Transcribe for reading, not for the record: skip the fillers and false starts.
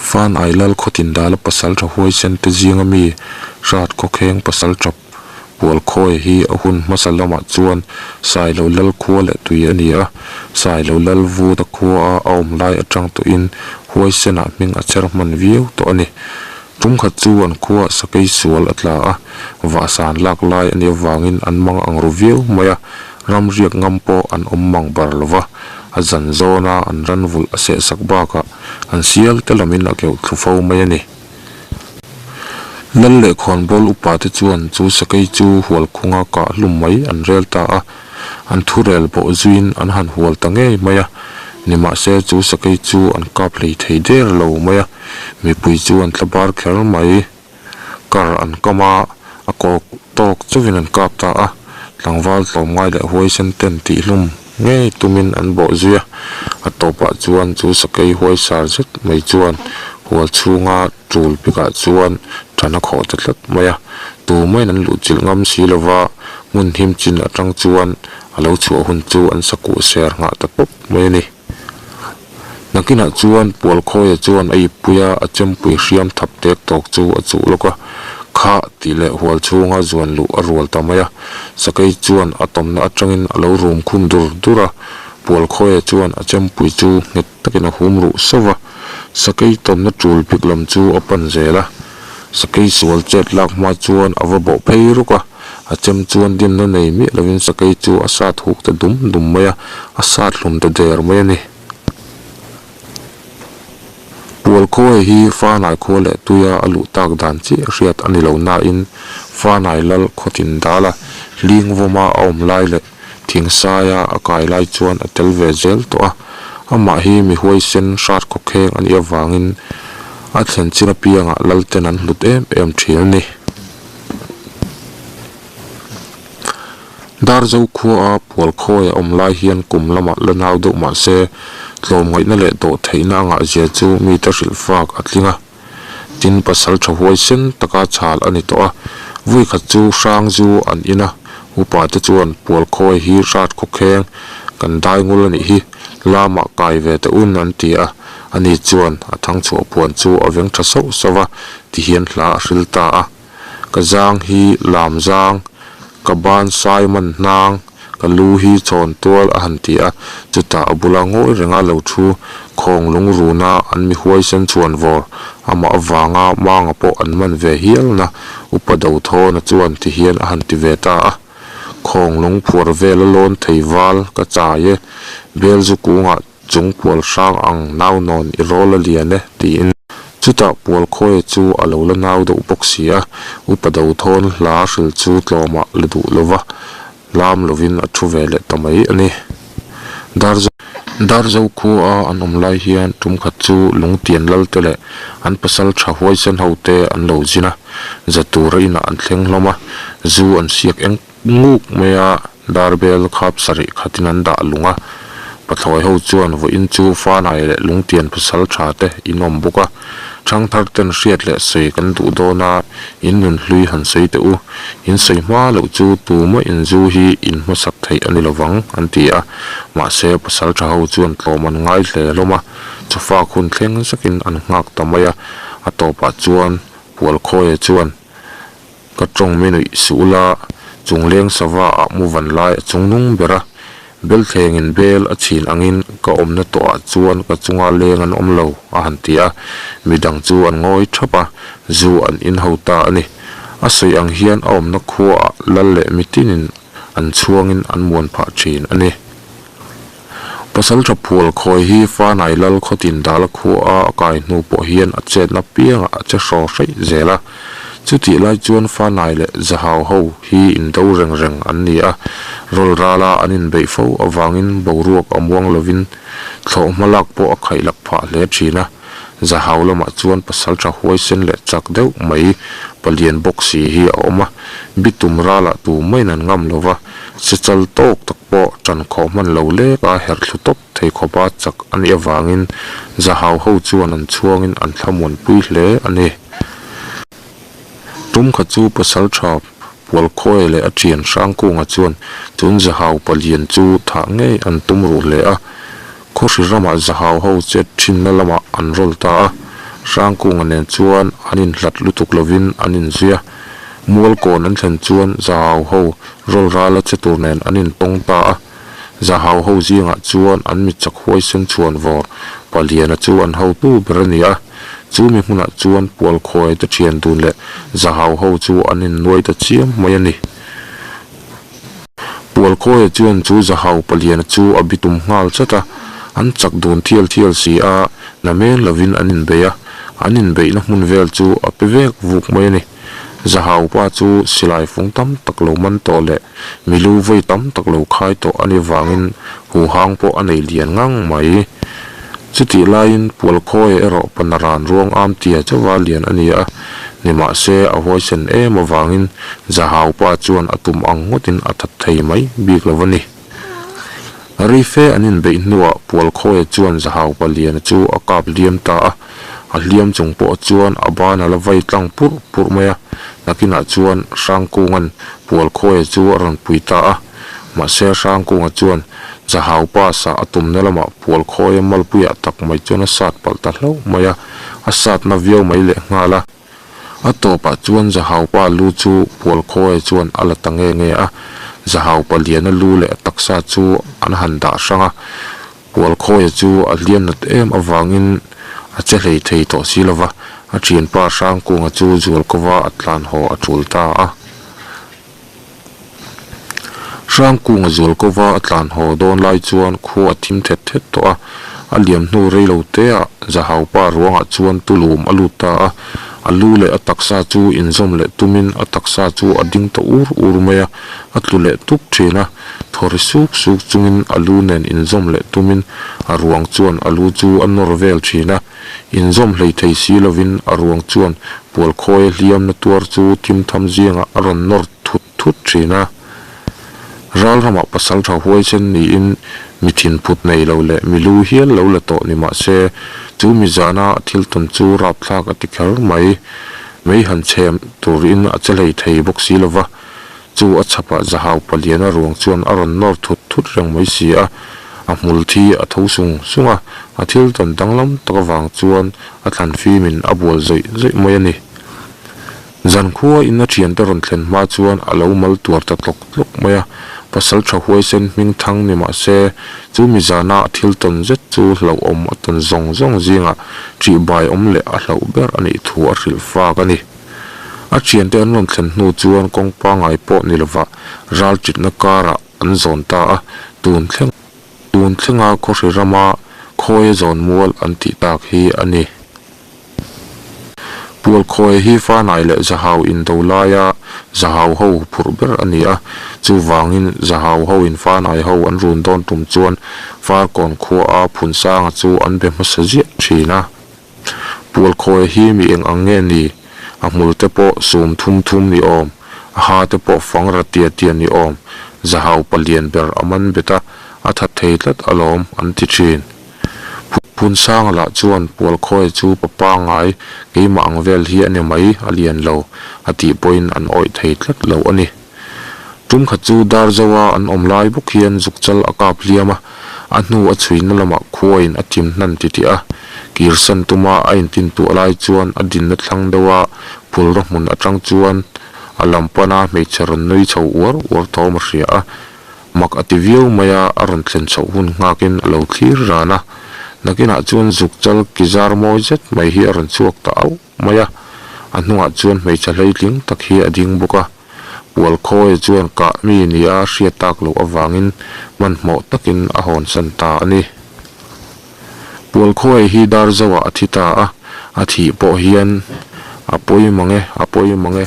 Fan Ailal khawtin dala pasal tha huaisen te zinga mi hrat khawkheng pasal tha Pualkhawi hi a hun hmasa lamah chuan Sailo Lal khua leh tui a ni a, Sailo Lal Vuta khua a a awm lai atang tawhin huaisenah hming a chher hman viau tawh a ni. Tumkhat chu an khuaah sakei sual a tla a, vahsan lak lai a nih avangin an mang ang ru viau mai a, ramriak ngam pawh an awm mang bar lo va, a zan zawna an ran vulh a sehsak bakah an sial te lamin a keuh thlu fo mai a ni. Lal leh khawnbawl upa te chuan chu sakei chu hual khunga kah hlum mai an rel ta a, an thurel bawh zuiin an han hual ta ngei mai a, nimahse chu sakei chu an kap hlei thei der lo mai a, mipui chu an tla bar kher mai. Kar an kam a, a kawk tawk chauhin an kap ta a, tlangval tlawmngai leh huaisen ten tihhlum ngei tumin an bawh zui a, a tawpah chuan chu sakei huaisar zet mai chuan hual chhunga tul bikah chuan tan a khawh ta tlat mai a, tumahin an luhchilh ngam si lova hmun him chin atang chuan a lo chhuah hun chu an sakuh ser nghah ta pawp mai a ni. Nakinah chuan Pualkhawia chuan a ippui a, a chempui hriam thap tek tawk chu a chuh lawk a, Khah tih leh hual chhunga zuan luh a rual ta mai a. Sakei chuan a tawmna atangin a lo rum khum dur dur a, Pualkhawia chuan a chempui chu nghet takin a hum ruh sauh va, Sakei tawmna tul bik lam chu a pan zel a. Sakei sual chet lak hma chuan a va bawh phei ruk a. A chem chuan dimna nei miah lovin sakei chu a sat huk ta dum dum mai a, a sat hlum ta der mai a ni. Pualkhawi hi Fanai khua leh tuia a luh tak dan chiah hriat a ni lo nain Fanai lal khawtin dala hling vawma a awm lai leh thingsaia a kai lai chuan a tel ve zel tawh a, amah hi mi huaisen hrat khawkheng a nih avangin a thlen chin apiangah lalten an hlut em em thin a ni. Darzo khua a Pualkhawi a awm lai hian kum lamah la nau deuh mah se, tlawmngaihna leh dawh theihna a ngahzia chu mite hrilh fak a tling a. Tin, pasal tha huaisen taka chhal a ni tawh a, vawikhat chu hrang zu an in a, upa te chuan Pualkhawi hi hrat khawkheng kan dai ngul a nih hi, lamah kai ve teh un an ti a, ani chuan a thangchhuah puan chu a veng tha sauh sauh a, tihian hla a hril ta a. Ka zang hi lam zang, ka ban sai man hnang, ka lu hi chhawn tual a han ti a, chutah a bula ngawi renga lo thu khawng lung runa an mi huaisen chhuan vawr, amah avanga manga pawh an man ve hialna Upa Dothawna chuan ti hian a han ti ve ta a. Khawng lung phuar vela lawn thei val ka chai e, Belzu kungah Chung pual hrang ang nau nawn i rawl a lian e, tiin. Chutah pual khawia chu a lo la nau deuh bawk si a, upa do thawn hla hril chu tlawmah la duh lo va, lam lovin a thu ve leh ta mai a ni. Darzo Darzo khua a an awm lai hian tumkhat chu lungtian lal te leh an pasal tha huaisen ho te an lo zin a, zatura inah an thleng hlawm a, zu an siak eng nguk mai a. Darbel khap sarih khatin an dah lung a, pathlawi ho chuan vawiin chu Fanai leh Lungtian pasal tha te in awm bawk a, Thangthar ten hriat leh sawi kan duh dawn a, in nun hlui han sawi teh u, in sawi hma loh chu tumah in zu hi in hmasak theih a ni lovang an ti a, mahse pasal tha ho chuan tlawm an ngai hle hlawm a, chawfak hun thleng zakin an nghak ta mai a, a tawpah chuan Pualkhawia chuan. Ka tawng mi nuih suh ula, chungleng sava ah mu van lai a chung nung ber a, belthlengin bel a chhin angin ka awmna tawh ah chuan ka chunga leng an awm lo, a han ti a, midang chu an ngawi thap a, zu an in ho ta a ni. A sawi ang hian a awmna khua ah lal leh mitinin an chhuangin an muan phah thin a ni. Pasaltha phual khawi hi Fanai Lal khawtin dala khua a a kai hnu pawh hian a chetna piangah a che hraw hreih zel a. Chutih lai chuan Fanai leh Zahau ho hi indo reng reng an ni a, rawl rala an inbeih fo avangin boruak a muang lovin thlawh hma lak pawh a khaih lak phah hle thin a. Zahau lamah chuan pasaltha huaisen leh chak deuh mai palian bawk si hi a awm a, bitum ralah tu maiin an ngam lova, sechal tawk tak pawh ṭan khawh hman lo lek a herh thlu tawp thei khawpa chak a nih avangin Zahau ho chuan an chhuangin an thlamuanpui hle a ni. Tum kha chu pasaltha. Pualkhawia leh a thian Hrangkunga chuan chun Zahau palian chu thah ngei an tum ruh hle a. Khawhri ramah Zahau ho chet thinna lamah an rawl ta a. Hrangkunga nen chuan an inhlat lutuk lovin an inzui a. Mualkawn an thlen chuan Zahau ho rawl rala che tur nen an intawng ta a. Zahau ho zingah chuan an mi chak huaisen chhuan vawr Paliana chu an hotu ber a ni a. Chu mi hmunah chuan Pualkhawi te thian dun leh Zahau ho chu an innuai ta chiam mai a ni. Pualkhawia chuan chu Zahau Paliana chu a bitum nghal chat a, an chak dun thial thial si a, na men lovin an inbei a, an inbeihna hmun vel chu a pe vek vuk mai a ni. Zahau pa chu silai fung tam tak lo man tawh leh milu vawi tam tak lo khai tawh a ni vangin huhang pawh a nei lian ngang mai. Chutih laiin Pualkhawia erawh Panaran ruang am tia chauha lian a ni a, nimahse a huaisen em avangin Zahau pa chuan a tum ang ngawtin a that thei mai bik lo a ni. Rife an inbeih hnuah Pualkhawia chuan Zahau pa liana chu a kap hliam ta a, A hliam chung pawh chuan a ban a la vai tlang purh purh mai a, nakinah chuan Hrangkunga'n Pualkhawia chu a rawn pui ta a. Mahse Hrangkunga chuan Zahau pa sah a tumna lamah Pualkhawia malpuiah tak mai chuan a sat palh ta hlauh mai a, a satna viau mai leh nghal a. A tawpah chuan Zahau pa lu chu Pualkhawia chuan a la ta nge nge a, Zahau pa liana lu leh a taksa chu an han dah hrang a. Pualkhawia chu a hliam nat em avangin a che hlei thei tawh si lo va, a thianpa Hrangkunga chu Zualkova a tlan haw a tul ta a. Hrangkunga Zualkova a tlan haw dawn lai chuan khua a thim thet thet tawh a, a liam hnu rei lo teah Zahaupa ruangah chuan tulum a lut ta a, a lu leh a taksa chu inzawm leh tumin a taksa chu a ding ta ur ur mai a, a tlu leh tup thin a. Thaw ri suk suk chungin a lu nen inzawm leh tumin a ruang chuan a lu chu a nawr vel thin a, inzawm hlei thei si lovin a ruang chuan Pualkhawia hliamna tuar chu thim tham zingah a rawn nawr thut thut thin a. Ral ramah pasal tha huaisen niin mi thinphut nei lo leh mi lu hial lo la tawh ni mah se, chu mi zana a thil tawn chu rapthlak a ti kher mai. Mei han chhem turin a che hlei thei bawk si lova. Chu a chhapah Zahau paliana ruang chuan a rawn nawr thut thut reng mai si a, a hmul thi a tho sung sung a, a thil tawn danglam tak avang chuan a thlan fimin a bual zawih zawih mai a ni. Zankhua in a thiante rawn thlen hma chuan a lo mal tuar ta tlawk tlawk mai a, pasal tha huaisen hming thang ni mah se, chu mi zana a thil tawn zet chu hlauhawm a tawn zawng zawng zingah ṭihbai awm leh a hlauh ber a nih thu a hrilh fak a ni. A thiante an rawn thlen hnu chuan kawng pangai pawh ni lovah ral ṭitna karah an zawn ta a, tun thleng tun thlenga khawhri rama Khawia zawn mual an tih tak hi a ni. Pualkhawia hi Fanai leh Zahau indo laia Zahau ho huphurh ber a ni a, chuvangin Zahau ho in Fanai ho an run dawn tum chuan Farkawn khuaa Phunsanga chu an be hmasa ziah thin a. Pualkhawia hi mi eng ang nge ni? A hmul te pawh sum thum thum ni awm, a ha te pawh fang ra tia tia ni awm, zahau palian ber a man bet a, a that thei tlat alawm, an ti thin. Phunsanga lah chuan Pualkhawia chu pa pangngai keimah ang vel hi a ni mai, a lian lo, a tih pawhin an awih thei tlat lo a ni. Tum khat chu Darzoa an awm lai bawk hian zukchal a kap hliam a, a hnu a chhuina lamah khuain a thim hnan titih a, kirsan tuma a intintuah lai chuan a dinna thlang deuh a, phulraw hmun atang chuan a lam pana hmeichhe rawn nui chho uar uar thawm a hria a, mak a ti viau mai a, a rawn thlen chhoh hun nghakin a lo thlir ran a, nakinah chuan zukchal ki zar mawi zet mai hi a rawn chhuak ta auh mai a, a hnungah chuan hmeichhe hleitling tak hi a ding bawk a. Pualkhawia chuan kah mi nia a hriat tak loh avangin hmanhmawh takin a hawnsan ta a ni. Pualkhawia hi Darzoah a thi ta a, a thih pawh hian a pawi mang e, a pawi mang e.